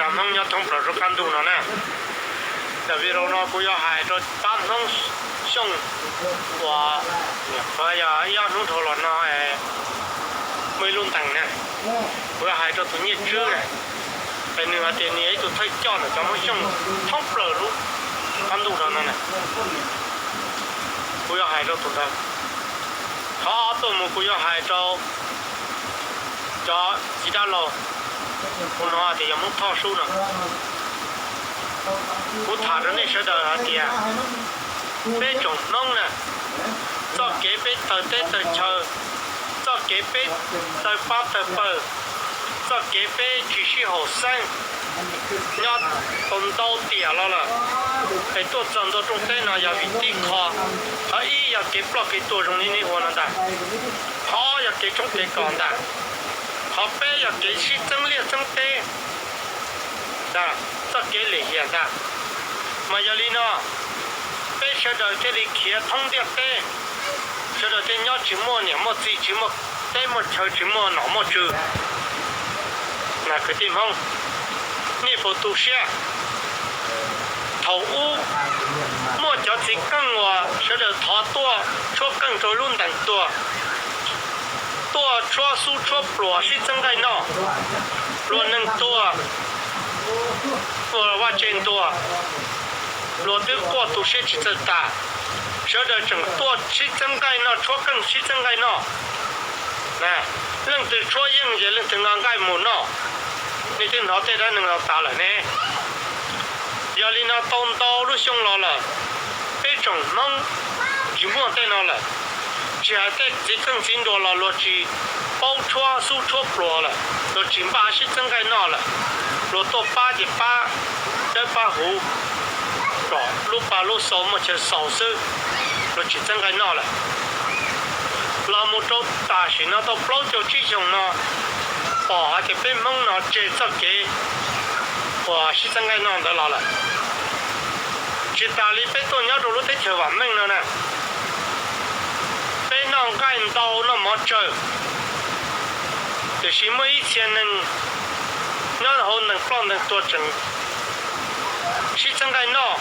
Cov Hmoob nyob thoob plaws rau qab ntuj no na, daim video no kuv yuav hais rau pab Hmoob Xyooj uas yog ib ob hnub dhau los no muaj ib lub ntees na, kuv yuav hais rau tus Nyiaj Tswb na, es nws hais tias nws yog ib tug thawj coj ntawm cov Hmoob Xyooj thoob plaws lub qab ntuj no na. Kuv yuav hais rau tus ntawd. Qhov ob tuaj mus kuv yuav hais rau cov txiv dab laug, kuv hnov tias yog Hmoob Thoj Sub no. Kuv tham rau nej sawv daws hais tias peb tsoom Hmoob na, txoj kev peb tawg teb tawg chaw, txoj kev peb tawg pab tawg pawg, txoj kev peb tsis sib haum xeeb nyob tau ntau tiam los lawm, es tuaj txog ntua rooj teb no yog vim tib qho. Qhov ib yog kev ploj kev tuag zoo li nej ua no ntag. Qhov ob yog kev tshoob kev kos ntag. Qhov peb yog kev sib txeeb liaj txeeb teb ntag, txoj kev lim hiam ntag. Mas yog li no, peb sawv daws thiaj li khiav thoob ntiaj teb, sawv daws thiaj nyob tsis muaj niam muaj txiv, tsis muaj teb muaj chaw, tsis muaj nom muaj tswv. Mas kwv tij Hmoob, nej puas tu siab? Thaum ub muaj cov txiv qeej uas sawv daws thov tuaj tshuab qeej rau lub ntees tuag, tuaj tshuab xub tshuab pluas sib txeeb nqaij noj, luag neeg tuag, luag vaj tse ntuag, luag twb quaj tu siab tsis txawj tas, sawv daws tseem tuaj sib txeeb nqaij noj, tshuab qeej sib txeeb nqaij noj. Leej twg tshuab yeej ces leej twg nqa nqaij mus noj. Nej twb hnov tej dab neeg no tas lawm ne. Yog li no tau ntau lub xyoo los lawm, peb tsoom Hmoob tsis muaj tej no lawm. Tsis hais tej txiv qeej txiv nruas los luag tsis paub tshuab xub tshuab pluas lawm, luag tsis npaj sib txeeb nqaij noj lawm, luag tuaj pab ces pab dawb pab huv, kom lub pa lub xau muaj chaw xaus xwb, luag tsis txeeb nqaij noj lawm. Los mus rau tam sim no tau plaub caug tsib xyoos no, pom hais tias peb Hmoob no tseg txoj kev uas sib txeeb nqaij noj ntawd los lawm. Tsis tas li peb tuaj nyob rau lub teb chaws vam meej no na, peb noj nqaij ntau noj mov tsawg, tiam sis muaj ib txhia neeg nyob hauv ntees ploj ntees tuag tseem sib txeeb nqaij noj,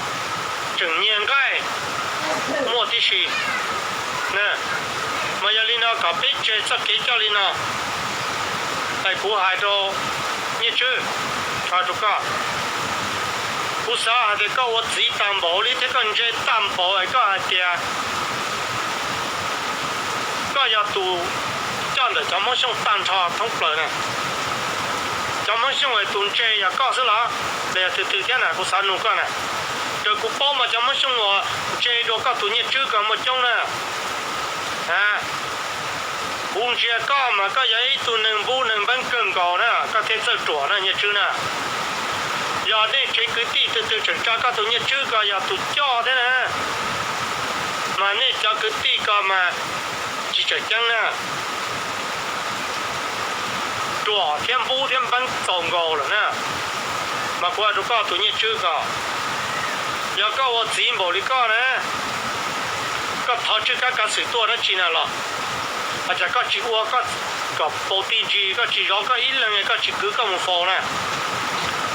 tseem nyiag nqaij muaj tib si. Mas yog li no kom peb tseg txoj kev coj li no. Es kuv hais rau Nyiaj Tswb, hais rau koj, kuv xav hais tias koj ua txiv tag npaum li thiab koj ntse tag npaum es koj hais tias koj yog tus coj ntawm cov Hmoob Xyooj tag nrho thoob plaws na. Cov Hmoob Xyooj es tus ntse yog koj xwb los, los yog twg twg thiab na, kuv xav nug koj na. Raws kuv paub mas cov Hmoob Xyooj uas ntse dua koj tus Nyiaj Tswb ko muaj coob na. Kuv ntsia koj mas koj yog ib tug neeg npub neeg npeeb kawg nkaus na, koj thiaj txawj ruam na Nyiaj Tswb na. Yog nej tsev kwv tij twg twg tseem tsa koj tus Nyiaj Tswb ko yog tus coj thiab na, mas nej cov kwv tij ko mas tsis tseem ceeb na. Ruam thiab npub thiab npeeb txaus nkaus lawm na. Mas kuv hais rau koj tus Nyiaj Tswb ko, yog koj ua txiv npaum li koj na, koj thov Tswj Kab Kav Xwm tuaj dab tsi na los? Ua cas koj tsis ua koj kom paus ti ntsis, koj tsis zov koj ib leeg, koj tsis kwv koj mus faus na?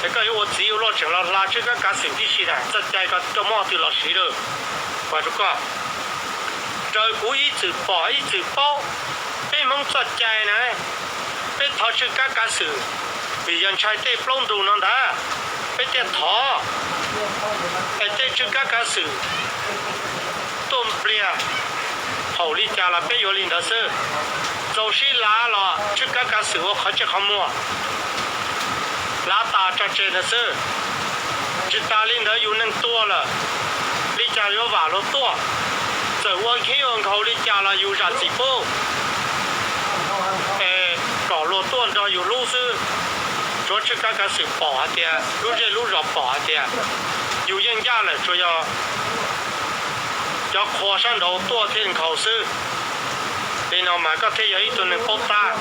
Es koj yuav ua txiv ua luaj tseem los hla Tswj Kab Kav Xwm tib si na, txoj cai ko koj muab twg los siv lawm? Kuv hais rau koj, raws kuv ib txwm pom ib txwm paub, peb Hmoob txoj cai na, peb thov Tswj Kab Kav Xwm, vim yog ntshai tej plaub ntug no ntag, peb thiaj thov. Es tej Tswj Kab Kav Xwm tuaj npliag haum li cas los peb yuav li ntawd xwb. Txaus sib lav los Tswj Kab Kav Xwm ua qhov tsiaj qhov muag, lav tas tso tseg ntawd xwb. Tsis tas li ntawd yus neeg tuag lawm, li cas yuav vam luag tuaj? Txawm ua khib ua nkhaus li cas los yus zam txim pub, es kom luag tuaj nrog yus hlub xwb. Tsuav Tswj Kab Kav Xwm pom hais tias, lub zej lub zos pom hais tias yus yeej ncaj lawm, tsuas yog cov qhua sab nraud tuaj thiaj nkhaus xwb. Li no mas koj thiaj yog ib tug neeg paub tab,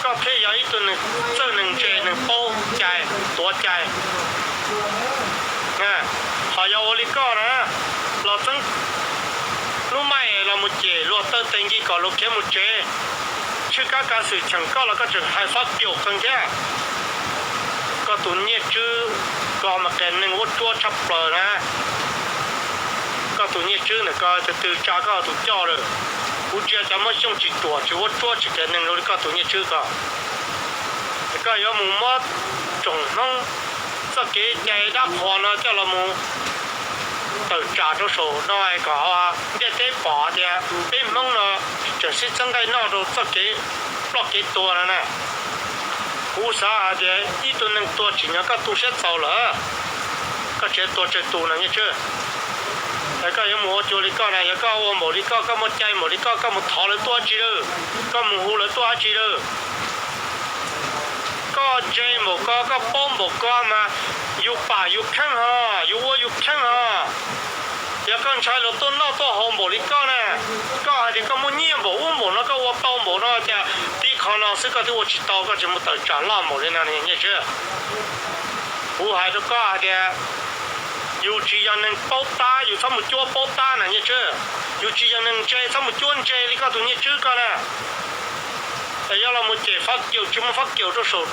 koj thiaj yog ib tug neeg txawj neeg ntse, neeg paub cai, tuav cai. Ho yog ua li koj na, los txeeb lub maij los mus cem luag taw tes nki kom luag khiav mus tsev, Tswj Kab Kav Xwm cheem koj los koj tseem hais fab kiaum qees thiab. Koj Tus Nyiaj Tswb ko mas qias neeg vuab tsuab tshaj plaws na. Koj tus Nyiaj Tswb ntawm ko tus twg tsa koj tus coj lawm? Kuv ntsia cov Hmoob Xyooj tsis ruam tsis vuab tsuab tsis qias neeg zoo li koj tus Nyiaj Tswb ko. Koj yuav mus muab tsoom Hmoob txoj kev cai dab qhuas no coj los mus tawm tsam rau saum no kom ntiaj teb pom tias peb Hmoob no tseem sib txeeb nqaij noj rau txoj kev ploj kev tuag no na. Kuv xav hais tias ib tug neeg tuag tsim nyog koj tu siab txaus lawm, koj tsis tuag tsawg tus no Nyiaj Tswb. Es koj yuav mus ua cuag li koj na, yog koj ua npaum li koj, koj muaj cai npaum li koj, koj mus thov lawv tuaj dab tsi lawm? Koj mus hu lawv tuaj dab tsi lawm? Koj ntse npaum ko, koj paub npaum ko mas yus pam yus kheej ho, yus ua yus kheej ho. Yog koj ntshai luag tuaj noj tuaj haus npaum li koj na, koj hais tias koj muaj nyiaj npaum ub npaum no, koj ua tau npaum no, cas tib qho no xwb koj twb ua tsis tau, koj tseem mus tawm tsam loj npaum li no Nyiaj Tswb. Kuv hais rau koj hais tias yus tsis yog neeg paub tab, yus txhob mus cuab paub tab na Nyiaj Tswb. Yus tsis yog neeg ntse, txhob mus cuab ntse li koj tus Nyiaj Tswb ko na. Es yuav los mus cem Fab Kiaum tsis muaj Fab Kiaum rau saum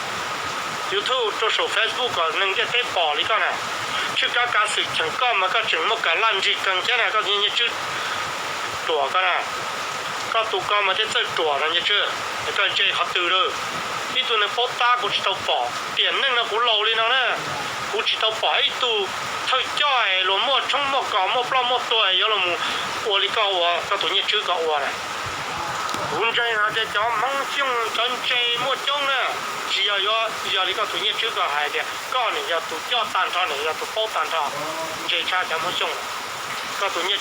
YouTube rau saum Facebook kom neeg ntiaj teb pom li koj na. Tshwj kab kav xwm cheem koj mas koj tseem muaj kam laj nrig keeg thiab na koj tus Nyiaj Tswb ruam ko na. Koj tus ko mas thiaj txawj ruam no Nyiaj Tswb. Koj ntse qhov twg lawm? Ib tug neeg paub tab kuv tsis tau pom, tiam neej no kuv laus li no na, kuv tsis tau pom ib tug thawj coj luag muaj tshoob muaj kos muaj ploj muaj tuag yuav los mus ua li koj ua, koj tus Nyiaj Tswb ko ua na. Kuv ntseeg hais tias cov Hmoob Xyooj cov ntse muaj coob na, tsis yog yuav yog li koj tus Nyiaj Tswb ko hais tias koj nim yog tus coj tag nrho, nim yog tus paub tag nrho, ntse tshaj cov Hmoob Xyooj. Koj tus Nyiaj